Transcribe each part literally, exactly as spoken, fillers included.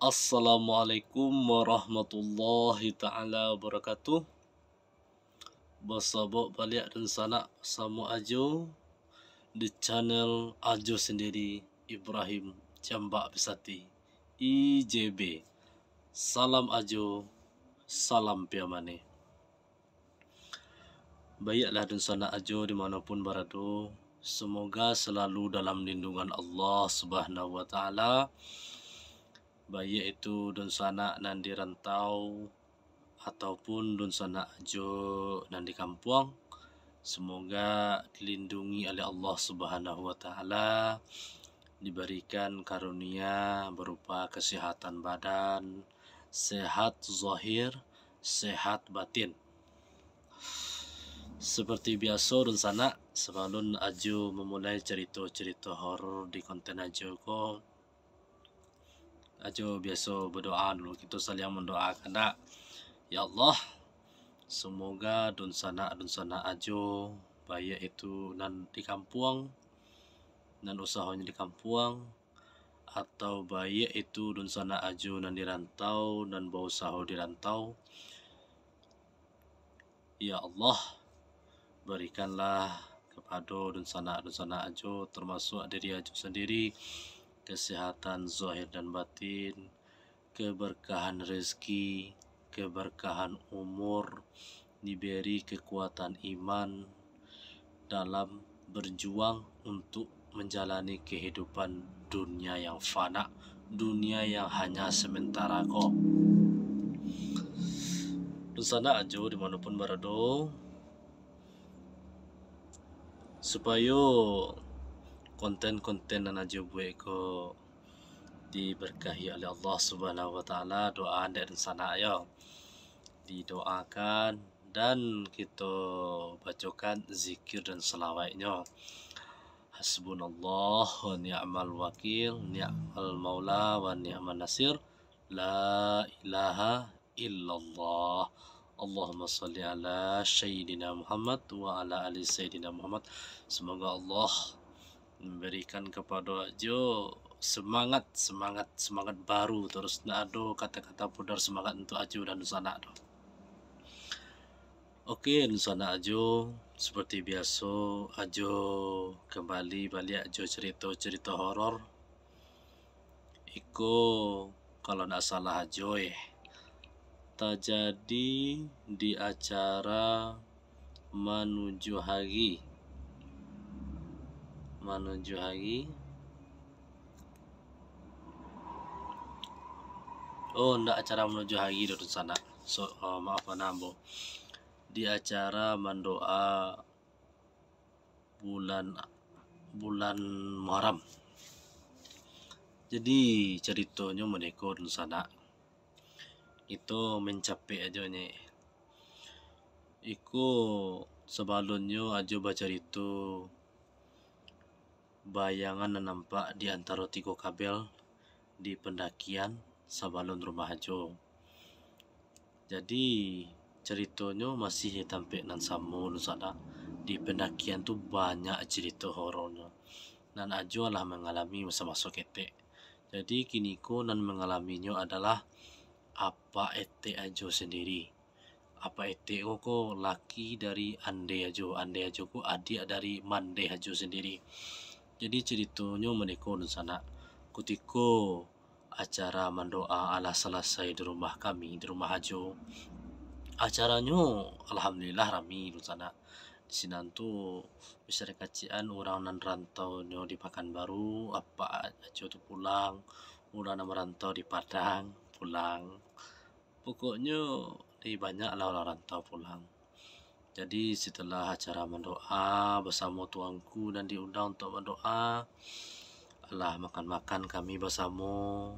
Assalamualaikum warahmatullahi taala wabarakatuh. Basabok baliak dunsanak basamo Ajo di channel Ajo Sendiri, Ibrahim Jambak Pisati, I J B. Salam Ajo, salam Piamane. Baiaklah dunsanak Ajo di mano pun barado, semoga selalu dalam lindungan Allah Subhanahu wa Ta'ala. Baiak itu dunsanak nan di rantau ataupun dunsanak Ajo nan di kampuang, semoga dilindungi oleh Allah Subhanahu wa Ta'ala, diberikan karunia berupa kesehatan badan, sehat zahir, sehat batin. Seperti biaso dunsanak, sabalun Ajo mamulai carito-carito horor di konten Ajo ko, Ajo biaso badoa dulu, kito saliang mandoakan dak? Ya Allah, semoga dunsanak-dunsanak Ajo, baiak itu nan di kampuang, nan usahonyo di kampuang, atau baiak itu dunsanak Ajo nan di rantau, nan bausaho di rantau, ya Allah, barikanlah kapado dunsanak-dunsanak Ajo, termasuk diri Ajo sendiri, kesehatan zahir dan batin, keberkahan rezeki, keberkahan umur, diberi kekuatan iman dalam berjuang untuk menjalani kehidupan dunia yang fana, dunia yang hanya sementara ko. Dunsanak Ajo di mano pun barado, supayo konten-konten nan Ajo buek ko diberkahi oleh Allah Subhanahu wa Ta'ala, doa dek dunsanak yo. Didoakan dan kito bacokan zikir dan salawaiknyo. Hasbunallah wa ni'mal wakil, ni'mal maula wa ni'man nasir, la ilaha illallah. Allahumma salli ala Sayyidina Muhammad wa ala ali Sayyidina Muhammad. Semoga Allah memberikan kepada Ajo semangat, semangat, semangat baru, terus ndak ado kata-kata pudar semangat untuk Ajo dan dunsanak tu. Oke, dunsanak Ajo, seperti biaso, Ajo kembali baliak jo cerita-cerita horor. Iko, kalau ndak salah Ajo, eh, tajadi di acara manujuah hari. Manujuah hari. Oh, ndak acara manujuah hari doh, dunsanak. So, uh, maaf bana ambo. Di acara mandoa bulan, bulan Muharram. Jadi, caritonyo maniko, dunsanak. Kito mancapek ajo nyo. Iko sabalunnyo Ajo bacarito bayangan nan nampak di antaro tigo kabel di pandakian sabalun rumah Ajo. Jadi, caritonyo masih di tampek nan samo, dunsanak. Di pandakian tu banyak carito horornyo. Nan Ajo lah mangalami maso-maso ketek. Jadi, kiniko nan mangalaminyo adalah apak etek Ajo sandiri. Apak etek ko, ko laki dari Ande Ajo. Ande Ajo ko adiak dari Mande Ajo sandiri. Jadi, caritonyo maniko, dunsanak. Kutiko acara mandoa alah salasai di rumah kami, di rumah Ajo. Acaranyo, alhamdulillah, rami, dunsanak. Di sinan tu, bisa dikecekan urang nan rantaunyo di Pakanbaru, apak Ajo tu pulang, urang nan marantau di Padang, pulang. Pokoknyo, di banyak lah urang rantau pulang. Jadi, setelah acara mandoa basamo tuanku nan diundang untuak mandoa, alah makan-makan kami basamo.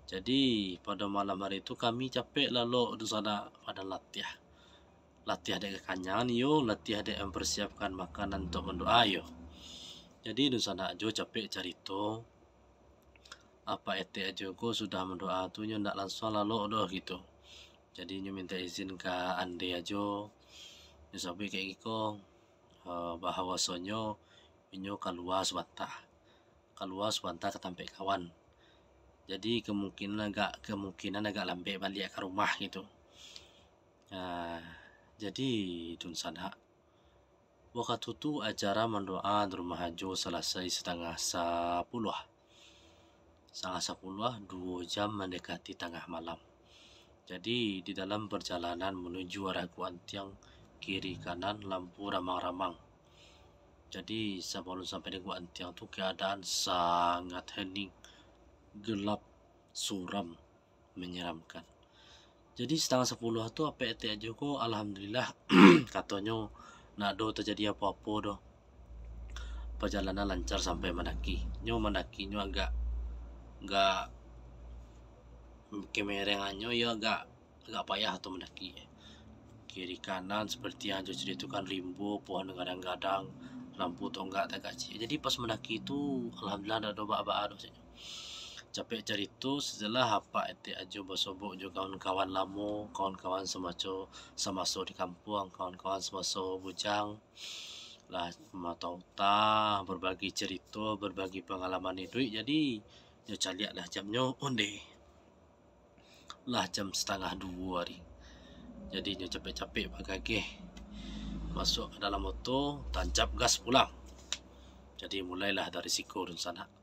Jadi, pado malam hari tu kami capek lalok, dunsanak, pado latiah. Latiah dek kakanyangan iyo, latiah dek mamparsiapkan makanan untuak mandoa iyo. Jadi, dunsanak Ajo capek carito, apak etek Ajo ko sudah mandoa tu, nyo ndak lansuang lalok doh gitu. Jadi, nyo mintak izin ka Ande Ajo, nyo sabuik kayak giko, eh, bahwasonyo inyo kalua sabanta. Kalua sabanta ka tampek kawan. Jadi kemungkinan agak, kemungkinan agak lambek baliak ka rumah gitu. Nah, jadi dunsanak, wakatu tu acara mandoa di rumah Ajo salasai satangah sapuluah. Satangah sapuluah, duo jam mandekati tangah malam. Jadi, di dalam parjalanan manuju arah Guantiang, kiri kanan lampu ramang-ramang. Jadi, sabalum sampai di Guantiang tu, keadaan sangat hening, gelap, suram, menyeramkan. Jadi, satangah sapuluah tu, Apak Etek Ajo ko, alhamdulillah, katonyo, ndak ado tajadi apo-apo doh. Pajalanan lancar sampai mandaki. Nyo mandaki nyo agak, agak kemerengannyo, yo agak, agak payah tu mandaki. Kiri kanan, seperti yang Ajo caritokan, rimbo, pohon gadang-gadang, lampu tonggak tagak ciek. Jadi, pas mandaki tu, alhamdulillah, ndak ado baa-baa doh. Capek carito, setelah Apak Etek Ajo basobok jo kawan-kawan lamo, kawan-kawan samaso, samaso di kampuang, kawan-kawan samaso bujang, lah mamato uta, berbagi carito, berbagi pangalaman iduik. Jadi, nyo caliak lah jamnyo, ondeh. Lah jam satangah duo ari. Jadi, nyo capek-capek bagageh masuak ka dalam oto, tancap gas pulang. Jadi, mulailah dari siko, dunsanak.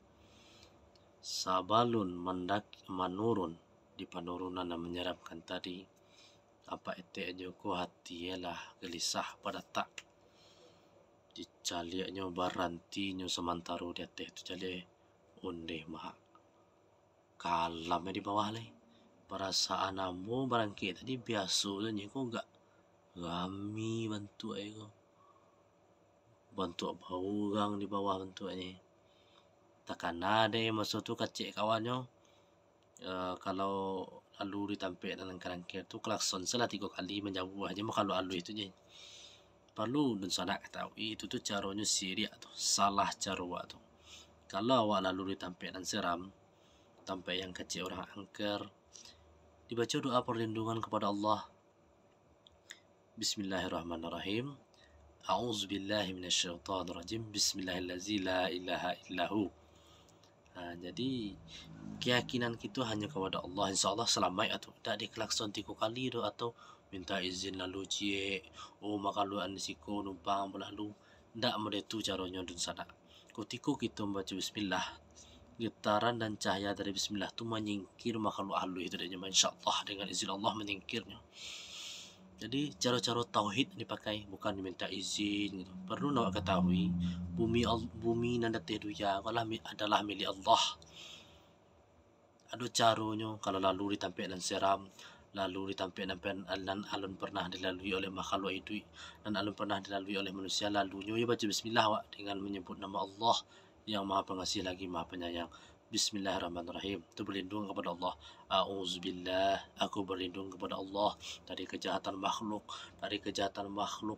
Sabalun mandak-, manurun di panurunan nan manyeramkan tadi, Apak Etek Ajo ko hati lah gelisah padatak. Dicaliaknyo barantinyo samantaro di ateh tu caliak, ondeh, Mak. Kalam di bawah lai. Parasaan ambo barangkek tadi biaso tu nyo ko gak rami bantuak e ko. Bantuak baurang di bawah bantuaknyo. Takana deh maso tu kecek kawannyo, eh, kalau lalu di tampek nan angker-angker tu, klakson salah tigo kali manjauah aja mah kalau aluih tu je. Parlu dunsanak katahui, itu tu caronyo siriak tu, salah caro awak tu. Kalau awak lalu di tampek nan seram, tampek yang kecek urang angker, dibaco doa perlindungan kepada Allah. Bismillahirrahmanirrahim. A'udzubillahi minasyaitonirrajim. Bismillahirrahmanirrahim. Ha, jadi, keyakinan kito hanyo kepada Allah. Insya Allah salamaik atu. Dak diklakson tigo kali doh atau minta izin lalu ciek. Oh, makaluan di siko numpang balalu. Ndak model tu caronyo dunsanak. Kutiko kito mambaco bismillah, getaran dan cahaya dari bismillah tu manyingkir makhluk aluih tu dari nyo, insya Allah, dengan izin Allah manyingkirnyo. Jadi, caro-caro tauhid dipakai, bukan diminta izin gitu. Perlu awak katahui, bumi Al-, bumi nan dateh dunia ko adalah mi-, adalah milik Allah. Ado caronyo, kalau lalu di tampek nan seram, lalu di tampek nan pen-, nan alun pernah dilalui oleh makhluk iduik, nan alun pernah dilalui oleh manusia, lalunyo yo baco bismillah awak dengan menyebut nama Allah yang Maha Pengasih lagi Maha Penyayang. Bismillahirrahmanirrahim. Tu berlindung kepada Allah. A'udzubillah, aku berlindung kepada Allah dari kejahatan makhluk, dari kejahatan makhluk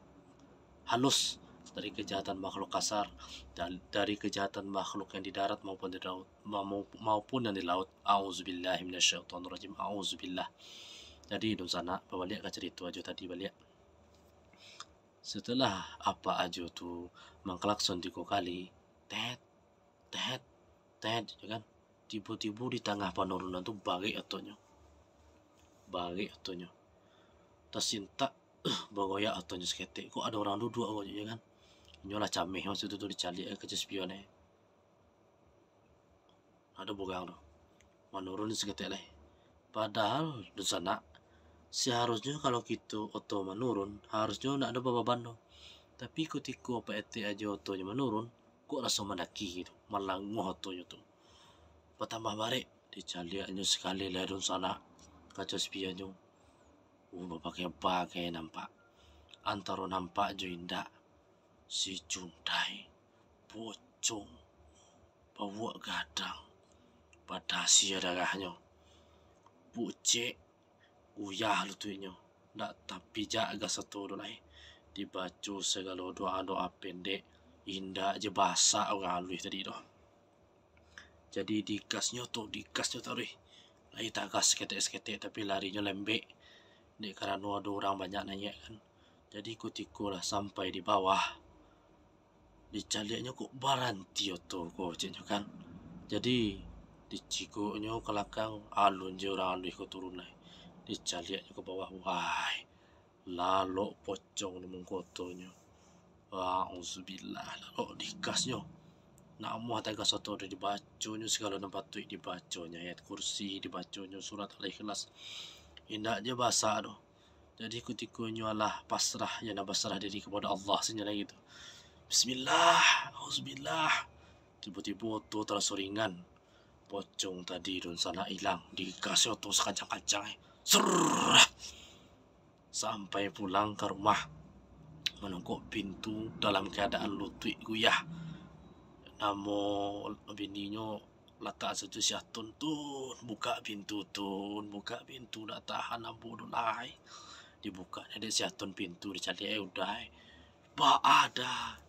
halus, dari kejahatan makhluk kasar, dan dari kejahatan makhluk yang di darat maupun di laut, mau-, maupun yang di laut. A'udzubillahi minasyaitonirrajim. A'udzubillah. Jadi, dunsanak, babaliak ka carito Ajo tadi baliak. Setelah Apak Ajo tu mangklakson tigo kali, tet, tet, tet, yo kan. Tibo-tibo di tangah panurunan tu barek otonyo. Barek otonyo. Tasintak, bagoyak otonyo saketek. Kok ado urang duduak ko, yo kan. Inyo lah cameh masa tu, tu dicaliak ka spion e. Ado urang tu. Manurun saketek lai. Padahal, dunsanak, seharusnyo kalau kito oto manurun, harusnyo ndak ado bababan tu. Tapi kutiko Apak Etek Ajo otonyo manurun, kok raso mandaki gitu, malanguah otonyo tu. Batambah barek, dicaliaknyo sakali lai dunsanak, kaco spionnyo. Uh, babagai-bagai nampak. Antaro nampak jo indak, si Jundai, pocong, bauak gadang, badasia darahnyo, pucek, uyah lutuiknyo, ndak tapijak gas sato doh lai. Dibaco sagalo doa-doa pendek, indak je basak urang aluih tadi doh. Jadi digasnyo tu, digasnyo taruih. Lai tagas saketek-saketek, tapi larinyo lembek. Dek karano ado urang banyak naiak kan. Jadi kutiko lah sampai di bawah, dicaliaknyo kok baranti oto ko, ceknyo kan. Jadi, Dicigoknyo ka lakang, alun je urang aluih ko turun lai. Dicaliaknyo ka bawah, wai, lalok pocong di mungko otonyo. A'udzubillah, lalok dikasnyo. Nak amuah tagas oto tu, dibaconyo sagalo nan patuik, dibaconyo Ayat Kursi, dibaconyo surat Al-Ikhlas. Indak je basa doh. Jadi kutiko inyo alah pasrah, yo nan basarah diri kapado Allah, sinyo lai gitu. Bismillah, auzubillah. Tibo-tibo oto taraso ringan. Pocong tadi dunsanak ilang, digas oto sakancang-kancang, eh. Serrrr. Sampai pulang ka rumah, manungkok pintu dalam kaadaan lutuik guyah. Namo bininyo, "Latak sajo siah Tun, Tun, bukak pintu, Tun, bukak pintu, dak tahan ambo doh lai." Dibukaknyo dek siah Tun pintu, dicaliak, eh, udah, eh. Baa dah,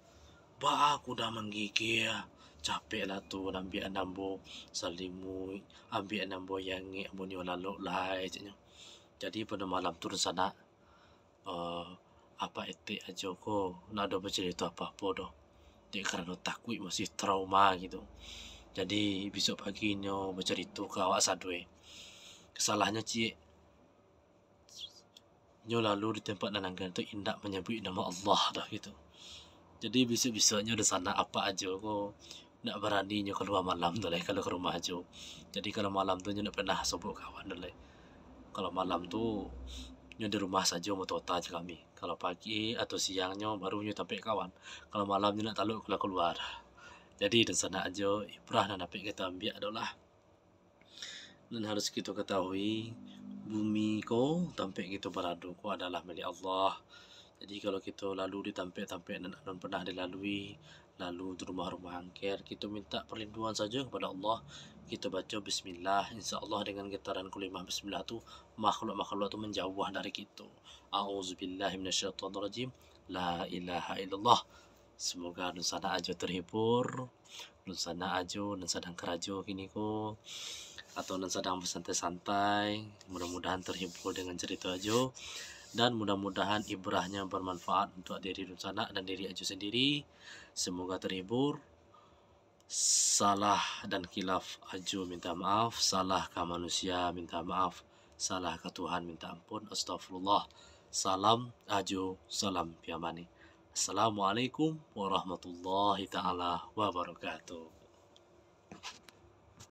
baa kuda manggigia. Capeklah Tun, ambiakan ambo salimuik, ambiakan ambo yangek, ambo nio lalok lai, ceknyo. Jadi pado malam tu dunsanak, eh, apak etek ajo ko ndak ado bacarito apo-apo doh, dek karano takuik, masih trauma gitu. Jadi bisuak pagi nyo bacarito ka awak sadoi. Salahnyo ciek, nyo lalu di tempat nan anggan tu indak manyabuik namo Allah doh gitu. Jadi bisuak-bisuaknyo dunsanak apak ajo ko ndak barani nyo kalua malam tu lai, kalau ka rumah ajo. Jadi kalau malam tu nyo ndak pernah sobok kawan tu lai. Kalau malam tu nyo di rumah sajo, motota jo kami. Kalau pagi atau siangnyo baru nyo tampek kawan. Kalau malam nyo ndak talok kalua-kalua. Jadi dunsanak ajo, ibrah nan dapek kito ambiak adolah, nan harus kito katahui, bumi ko tampek kito barado ko adalah milik Allah. Jadi kalau kito lalu di tampek-tampek nan alun pernah dilalui, lalu di rumah-rumah angker, kito mintak parlindungan sajo kapado Allah. Kito baco bismillah, insya Allah dengan getaran kalimah bismillah tu, makhluk-makhluk tu manjauah dari kito. A'udzubillahi minasyaitonirrajim. La ilaha illallah. Semoga dunsanak ajo terhibur, dunsanak ajo nan sadang karajo kini ko, atau nan sadang basantai-santai, mudah-mudahan terhibur dengan carito ajo, dan mudah-mudahan ibrahnyo bermanfaat untuk diri dunsanak dan diri ajo sendiri. Semoga terhibur. Salah dan khilaf ajo minta maaf, salah ka manusia minta maaf, salah ka Tuhan minta ampun. Astagfirullah. Salam ajo, salam piamani. Assalamualaikum warahmatullahi taala wabarakatuh.